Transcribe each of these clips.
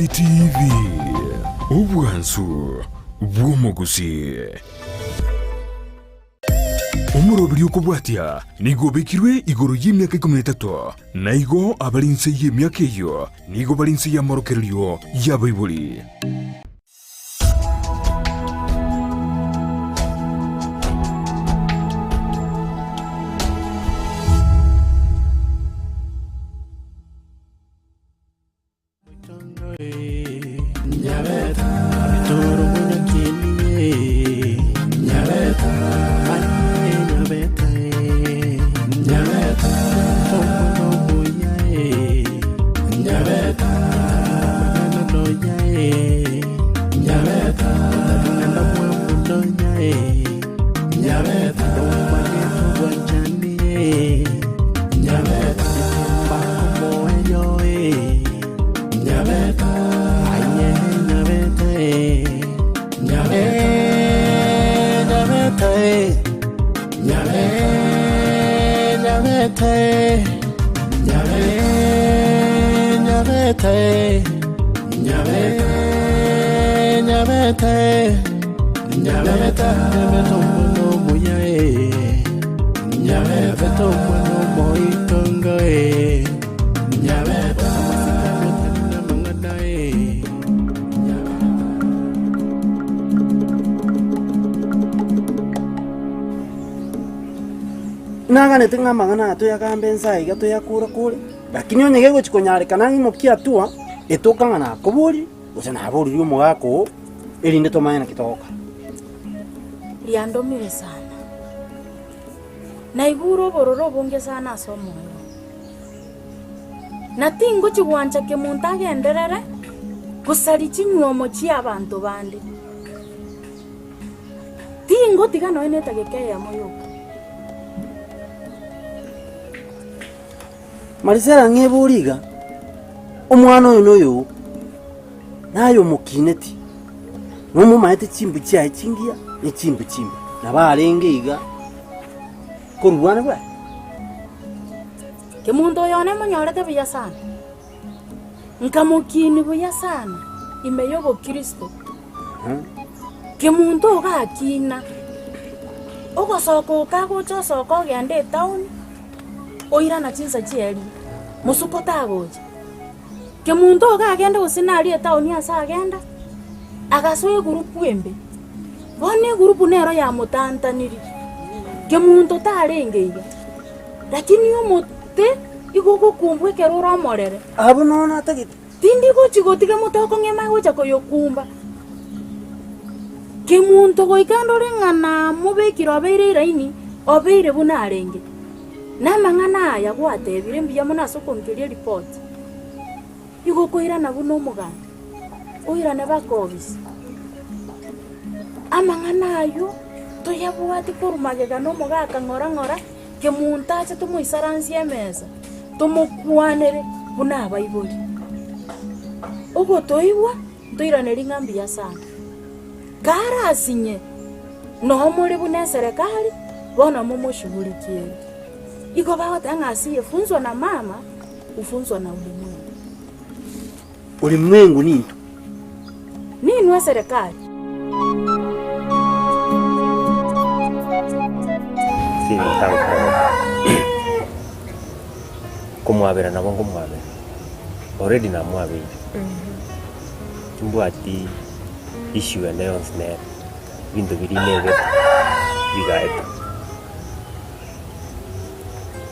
Omogusii TV, obwansu bw'omogusii. Omoroberi okobwatia nigo obekirwe igoro y'emiaka ikomi na etato, na igo abare inse y'emiaka eyio nigo bare inse y'amorokererio y'abaibori. Naganete ng'a amang'ana aya toyagambe inse aiga toyakore-kore, lakini onye gegochia konyarekana ng'imokie hatua, etoka ng'a nakoborie, gose naboririe omogaka oo, erinde tomanye naki togokora. Riandomire sana. Naigure obororo obonge sana ase omoyo one. Na tingochia gwancha kemonto agenderere gosaria chinywomo chi'abanto bande. Tingotiga nonya netageka eyemo yoka. Marisela ng'ebori iga, Omwana oyo noyo oo, naye omokineti, nomomaete chimbu chiaye chingiya ne chimbu chimbe. Nabo arenge iga korwa bwana bwaye. Kemonto oyo one monyorete buya sana, nkamokinia buya sana ime y'obokristo. Kemonto ogakina, ogosoka okagocha osoka ogende etown, oirana chinsa chiaria, mosuko tagocha. Kemonto ogagenda gose naria etown ase agenda, agasoa egurupu embe, bono egurupu nero yamotantaniri, kemonto tarenge iga, lakini omote igo ogokumbwa ekero ore omorere. Abwo nonya atagete. Tindi gochia gotiga motokong'ema gocha koyokumba. Kemonto goika ndore ng'a namobekire obeire eraini, obeire buna arenge. Na amang'ana aya gwatebire mbuya mono ase okonkeria eripoti. Igo okoirana buna omoganda, oirane baka obisi. Amang'ana aywo toyabwati korwa magega na omogaka ng'ora ng'ora. Kemonto ache tomoisaransie emesa, tomokwanere buna abaibori. Ogotoigwa ntoiranerie ng'a mbuya sana. Karasinye, noo more buna eserekari, bono momoshughulikiere. Igo bagoteba ng'a asiyefunzwa na mama, hufunzwa na ulimwengu. Ulimwengu nintwe. Ninwe eserekari. Komwabera nabo nkomwabera, already namwabeire, timbwati issue ende yonsi nere, ebinto biria nebete bigaeta.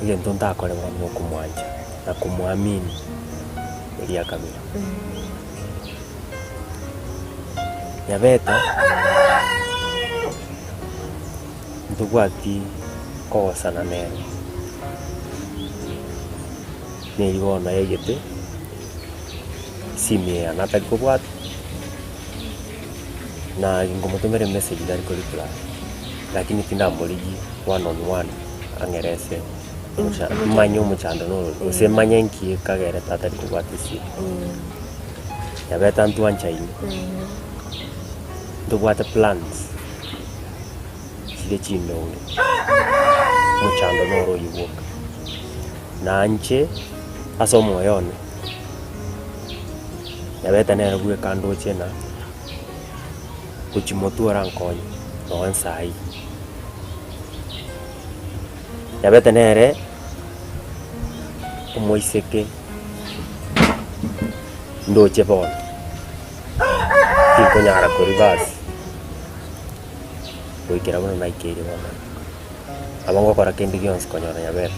Egento ntakore bono nokomwancha na komoamini eria kabere. Nyabete ntobwati kogosana nere, neri bono yaigete esimi eye yane atari kobwata, na nkomotomera emessage tari ko reply, lakini tindamorigia one on one ang'erese manye omochando norori, gose manye nki ekagerete atari kobwata esimi. Nyabete ntwanchaine, ntobwate plans chire chindonge, omochando noro oyio bwoka. Nanche ase omoyo one. Nyabete nere bweka ndoche ng'a gochia motwe orankonye nonye nsa eyio. Nyabete nere omoiseke ndoche bono, tinkonyara koribasi goikera bono naikeire bono iga. Nabo ngokora kende gionsi konyora nyabete.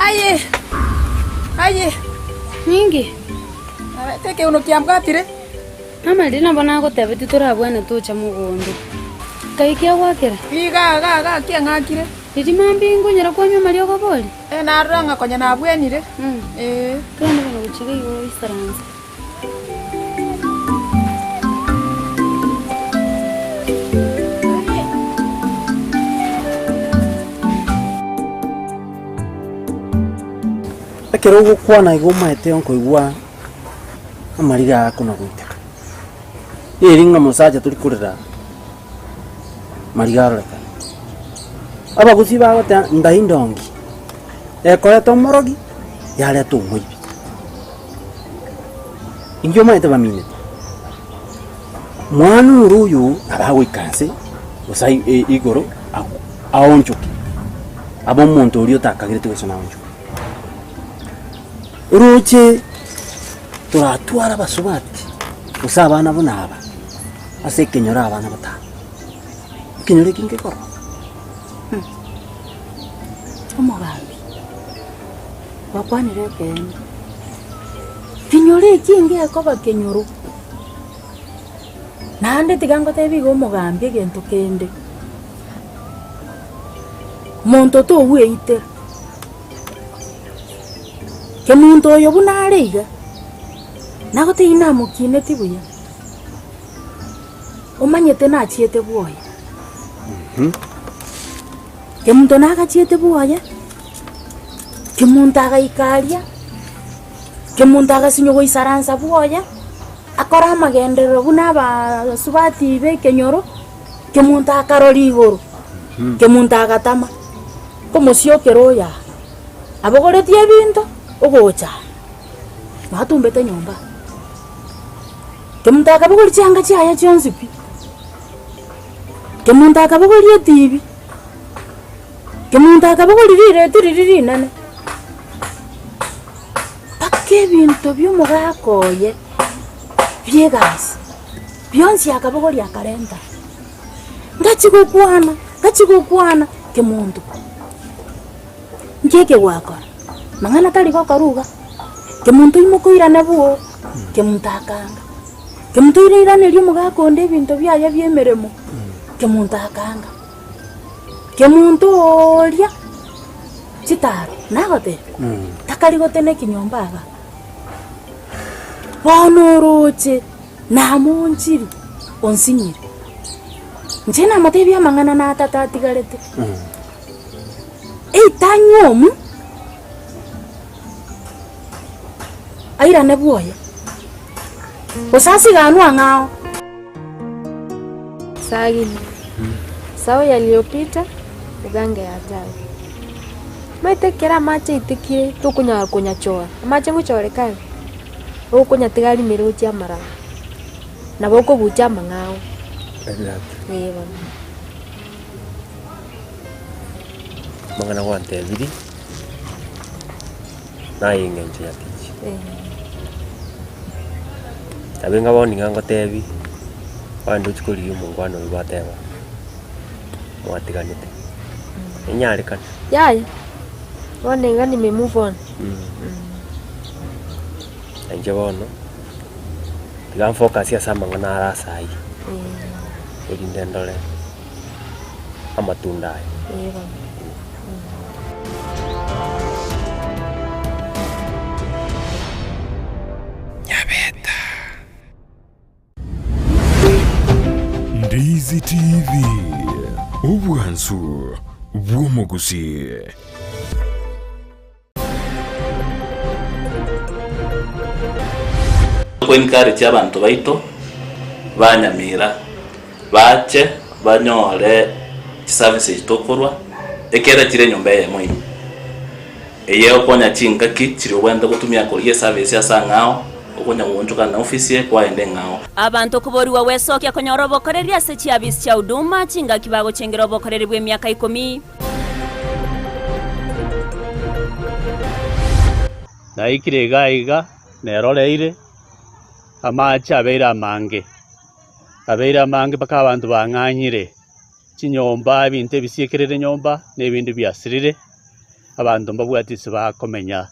Aye! Aye! Ninki? Nabete ekeuno kiambwatire. Mama riria nabo nagotebetie torabwane tocha mogondo. Nkai kiagwakera? Iga iga iga kiang'akire. Riria mambia inkonyora kwanywa amariogo bori? Eh, narora ng'a konya nabwenire. Ee. Togende bono gochia iga igo oisaranse. Ekero ogokwana igo omaete nkoigwa amariga aya akona goiteka. Eri ng'a mosacha tori korera mariga arorekane. Abagusii bagoteba ndai ndongi, ekoreta omorogi, yareta omoibi. Inki omanyete baminete? Mwana ore oyo nabo agoika nse, gose igoro aonchoke, abe omonto oria otakagerete gose naonchoke. Oroche toratware abasubati gose abana buna aba, ase ekenyoro abana batano, ekenyoro eke nkekorwa. Omogambi, gwakwanire ekeene, kenyoro eki ngekoba kenyoro, naende tiga ngotebi iga omogambi egento kende, monto togweitera. Kemonto oyo buna are iga, nagotebia namokineti buya, omanyete nachiete bwoye. Kemonto nagachiete bwoye, kemonto agaika aria, kemonto agasinywa goisaransa bwoye, akore amagenderero buna abaasubati ba ekenyoro, kemonto akarora igoro, kemonto agatama. Komosiokera oyo aa, abogoretie ebinto, ogocha aa, mwatumbete nyomba aa. Kemonto akabogoria chianga chiaye chionsi pi, kemonto akabogoria etibi, kemonto akabogoria rireti riria rinene, mpaka ebinto bia omogaka oye, bia egasi, bionsi akabogoria akarenta. Ngachia gokwana, ngachia gokwana kemonto, nki eke gwakora? Mang'ana tari gokora iga, kemonto imoka oirane bwoo, kemonto akaanga. Kemonto oira iraneria omogaka onde ebinto biaye bia emeremo, kemonto akaanga. Kemonto ooria chitaro, nagotebia, takari gotena ekinyomba igaa. Bono oroche namonchire, onsinyire. Inche namotebia amang'ana na tata atigarete. Eitanywa omu, airane bwoye, gose asiganwe ang'ao. Sagini, Sahau yaliyopita, ugange yajayo. Omanyete ekero amache aitekire tokonyara konyachora, amache ngochoreka are, okonyatiga arimere gochia amaraba, nabo okobucha amang'ao. Ee bono. Amang'ana gwantebirie, naye eng'encho ya tich. Nabo inga bono niga ngotebi. Ogende ochie korigia omongwana oyio gwateba mwatiganete, enyarekane. Yaya, bono iga nime move on. Inche bono, tiga nfocus ase amang'ana are ase ayio, erinde ndore amatunda aye. Ee bono. Ndizi TV, obwansu bw'omogusii. Ko encourage abanto baito ba Nyamira bache banyore chiservice echi tokorwa ekiagera chire enyomba eyemo ime. Eye okonya chingaki chiria obwenerete gotumia koria eservice ase ang'ao, okonya goonchoka na ofisi eye kwaenda eng'ao. Abanto koborigwa gwesokia konyora obokoreri ase chiabisi chia Huduma chingaki bagochengera obokoreri bw'emiaka ikomi. Naikire iga iga, neroreire, amache abeire amange, abeire amange mpaka abanto bang'anyire, chinyomba, ebinto ebisiekerire nyomba, na ebinde biasirire, abanto mbabwati ase bakomenya.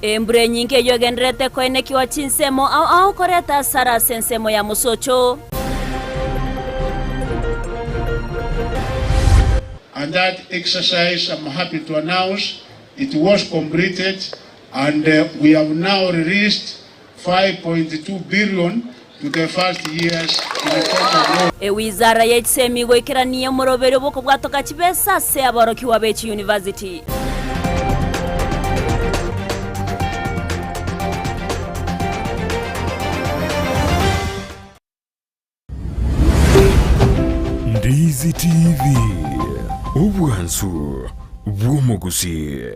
Embura enyinge eyio egendererete koenekiwa chinsemo ao ao koreta asara ase ensemo ya mosocho. And that exercise I'm happy to announce it was completed and we have now released 5.2 billion to the first years in the form of loans. Ewizara ye chisemi goikerania omoroberio bw'okobwatoka chibesa ase aborokigwa be chiyunivasiti. Ndizi TV, obwansu bw'omogusii.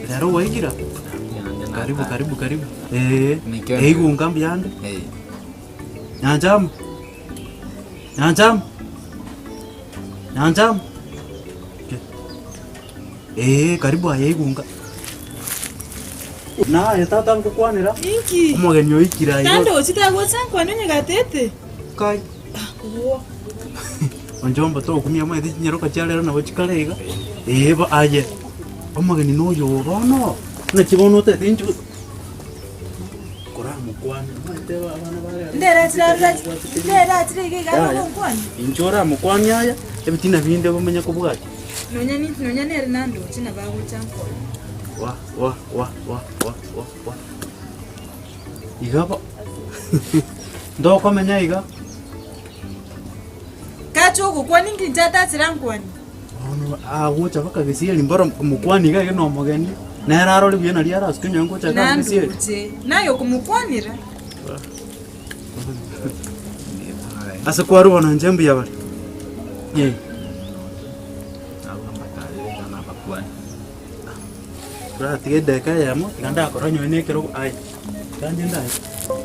Rero gwaikire? Karibu karibu karibu. Ee, eigunga mbuya ande. Nyanchama, Nyanchama, Nyanchama. Ee, karibu aye eigunga. Naye tata nkokwanera. Inki? Omogeni oikire aiga. Tande ochete agocha nkwane onye gatete. Kai. Uo. Onchomba tokumia omanyete chinyaroka chia rero nabo chikare iga. Ee bo aye. Omogeni noyo oo bono. Naki bono otagete inchuo koramokwane omanyete abana ba rero. Nderachire iga iga Yaya. agonkwania. Inche oramokwanie aya, ebitina binde bamenye kobwatia. Nonya ni nonya nere nandoche nabo agocha nkwane. Wa wa wa wa wa wa wa. Iga bo ntokomenya iga. Kacha ogokwania inki inche atachire ankwanie. Bono agocha mpaka gesieri mboro omokwanie iga iga na omogeni, nere arore buya nari arasuke onye ngocha iga gesieri. Nandoche naye okomokwanera. Ase kwarwa bono inche mbuya bare. Eh. Toratiga edageka eyemo, tiga ndakora onye na ekerogo aye, tiga inche ndaye,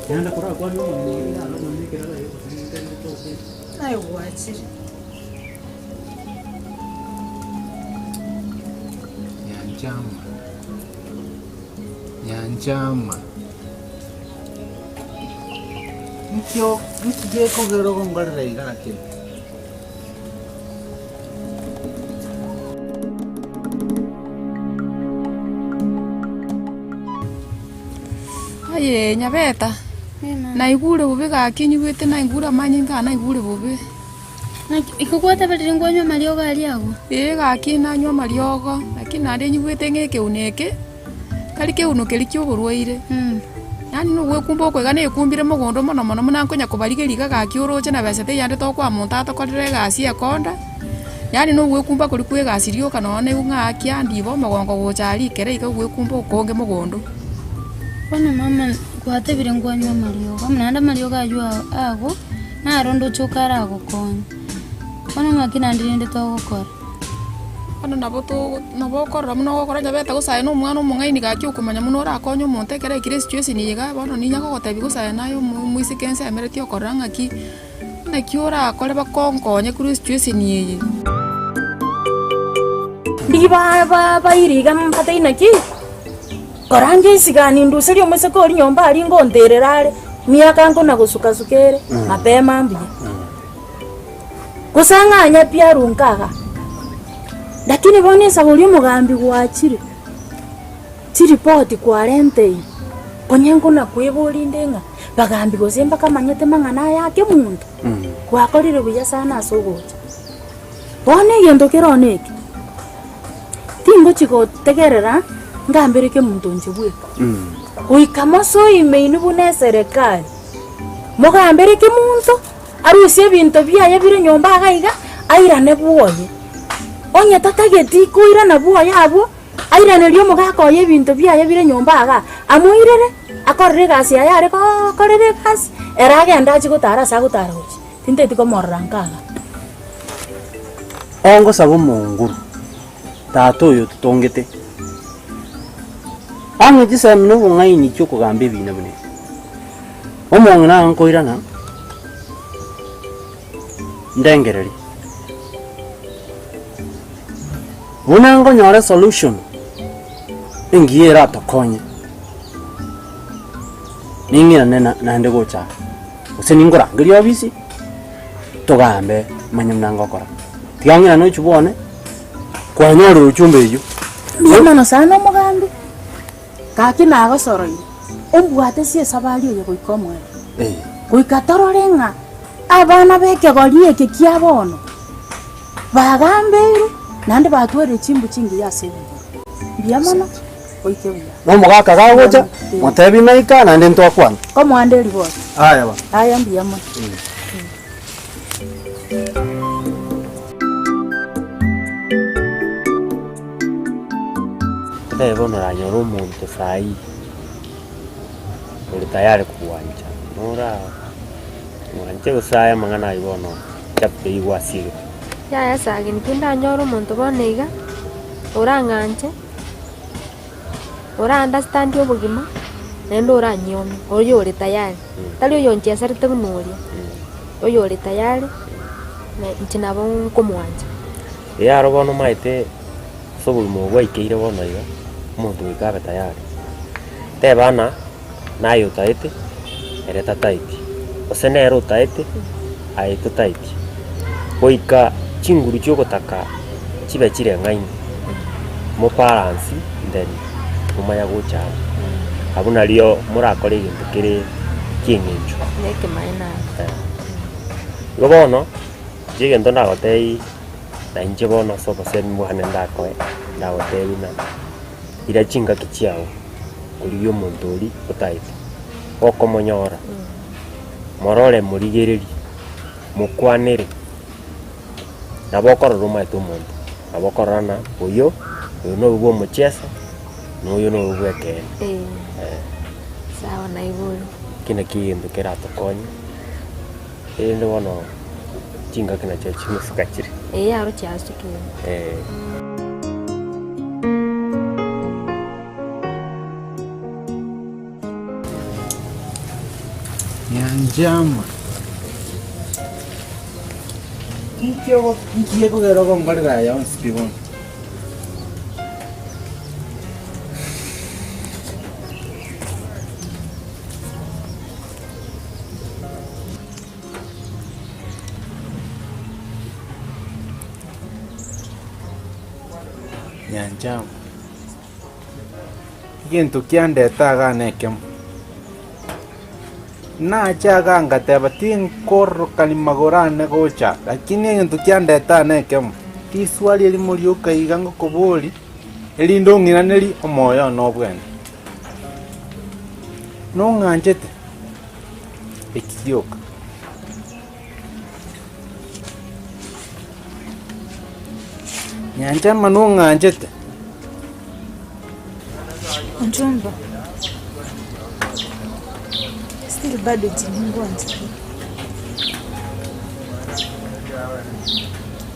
genda korakwane omong'ina oria iga onye na ekerogo aye gose nintende toke. Naye gwachire. Nyanchama, Nyanchama. Nkio nki gekogera ogonkorera iga lakini? Aye Nyabeta, naigure bobe gaki nyigwete naigure amanyinga aa naigure bobe. Naki iko gwateberire nkwanywa amariogo aria agwo? Ee gaki nanywa amariogo, lakini naende nyigwete ng'a ekeuno eke, tari keuno keria kia oborwaire. Yaani na ogwekumba oko iga nekumbire mogondo mono mono buna nkonya kobarigeria iga gaki oroche na besa teiyo ande tokoa monto atokorere egasi ekonda, yaani na ogwekumba koria kwa egasi rioka nonye naigwe ng'a aki ande igo omogongo gocha aria ekere iga ogwekumba okonge mogondo. Bono mama gwatebire nkwanywa amariogo, naende amariogo aywo ago naro ndoche okaragokonya. Bono ng'aki naende rende togokora? Bono nabo togo nabo okorora buna ogokora nyabete gose aye na omwana omong'aini gaki okomanya buna orakonye omonto ekero aikire esituation eye igaa bono ninya kogotebia gose aye naye omo omoiseke nsemeretie okorora ng'aki, naki orakore bakonkonye korwa esituation eye. Rigia ba ba baire iga mbatebie naki, korange esigani nduserie omoiseke oria nyomba aria ngonterera are, miaka nkona gosuka suka ere, mapema mbuya. Gose ang'anye pi arunke iga. Lakini bono esabo oria omogambi gwachire, chiripoti kwarenteire, onye nkona kweboria inde ng'a bagambi gose mbakamanyete mang'ana aya ake monto, gwakorire buya sana ase ogocha. Bono egento kere one eke, tingochi gotegerera ngambere kemonto inche bweka, goika mosoe ime inwe buna eserekari, mogambere kemonto. Arusie ebinto biaye bire nyomba iga iga, airane bwoye. Onye tatageti koirana bwoye abwo, airanerie omogaka oye ebinto biaye bire nyomba igaa, amoirere, akorere egasi yaye are kookorera egasi, ere agende achie gotara ase agotara gochia. Tinteti komorora nka igaa. Ongosaba omonguru, tata oyo ototongete, ang'e chisemi na obong'aini chi'okogamba ebiina buna ebi. Omong'ina nkoirana ndengererie, buna nkonyora esolution engiya eratokonye, ning'irane na naende gocha aa, gose ninkorangerie ofisi, togambe manye buna ngokora. Tiga ng'irane ochwe bwane, kwanyorire ujumbe eywo. Mbuya mono sana omogambi, gaki nagosoroire. Ombwate ase esabari eye goika omoerio, goika torore ng'a abana b'ekegori eke kia bono bagambeirwe naende batwarire chimbu chingiya ase ebinyoro. Mbuya mono, goike buya. Na omogaka gagocha, motebi naika naende ntwakwana. Komoande eribori. Aya bono. Aya mbuya mono. Totebe bono oranyore omonto saii ore tayari kogwancha, nora mwanche gose aye amang'ana aywo bono chapter eywo gwasirete. Yaya sagi intwe ndanyore omonto bono iga, orang'anche, ora understand obogima, naende oranyiome, oywo ore tayari, tari oyonchieserete buna oria, oyo ore tayari, na inche nabo nkomwancha. Eyaro bono omanyete. Ase obogima obo bwaikeire bono iga, omonto goika abe tayari. Teba ng'a naye otaete, ere tataeti, gose nere otaete, aye totaeti. Goika chinguru chiogotaka chibe chireng'aine, mobalansi then momanya gocha amo. Abwo nario morakore egento kere ki'eng'encho. Igo bono, inche egento ndagotebie. Na inche bono ase obosemi bwane ndakoe, ndagotebie ng'a ira chingaki chiao korigia omonto oria otaete, gokomonyora, morore morigererie, mokwanere, nabo okorora omaete omonto, nabo okorora ng'a oyo, oyo noyo bwa omocheso, na oyo noyo bwa ekeene. Eh. Sawa naigure. Eki nakio egento keratokonye. Erinde bono chingaki nachio chimosuka chire. Ee, aro chiasukire. Eh. Nyanchama, Inki ogo- inki gekogera ogonkorera aya onsi pi bono? Nyanchama, Egento kiandete igaa nekemo, nache igaa ngateba tinkororokani magoro ane gocha, lakini egento kiandete aa nekemo, riswali erimo rioka iga ngokoboria, erinde ong'iranerie omoyo one obwene. Nong'anchete? Eki gioka. Nyanchama nong'anchete? Onchomba, still bado tiningwanchete.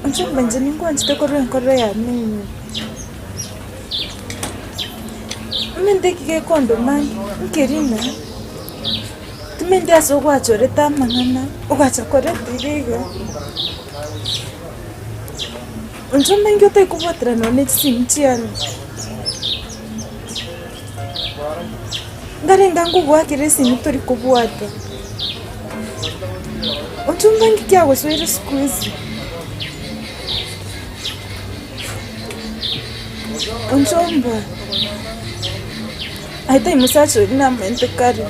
Onchomba inche ningwanchete korwa enkoro yane ime. Omanyete eki gekondoma nkeri ng'a timanyeti ase ogwachorete amang'ana ogacha koreta iga iga. Inche omanyete otari kobwaterana nonye ne chisimi chiane, nkarenge nkogoakera esimi tori kobwata, inche omanyete kiagosoire siku hizi. Onchomba, aye tai mosacha oria namaete kare,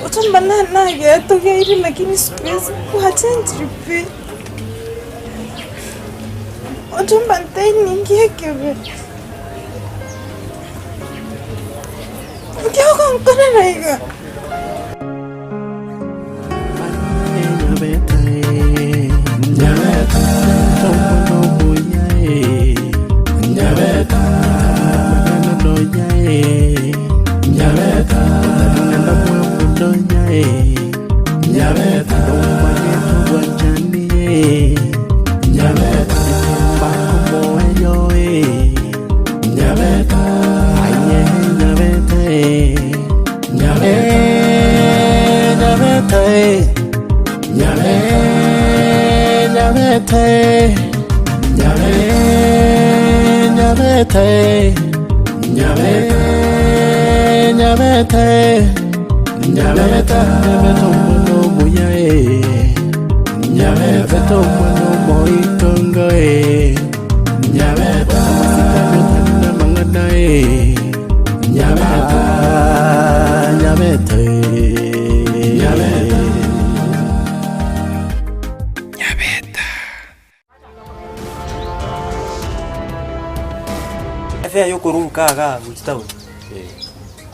Onchomba na- nagetogeire lakini siku hizi gwachenchire pi. Onchomba ntai ninki ekebe, nki ogonkorera iga? Efare yokorwa nka igaa gochia town,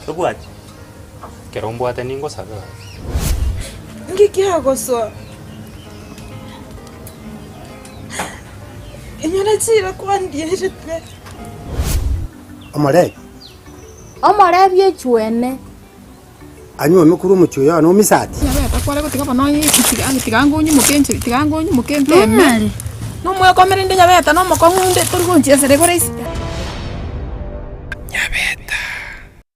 tobwati? Ekero mbwate ningosabe gaki. Nki kiagosoa? Inyora chiira kwandierete. Omorebi. Omorebi echuene. Anyuome korwa omochie oyo one omisati. Nyabeta kware gotiga bono onye tiga tiga ngonyimoke inche tiga ngonyimoke nteme. Nonyare? Nomoyo okomerende nyabeta na omokong'u onde tori gonchiesera igoro isiko.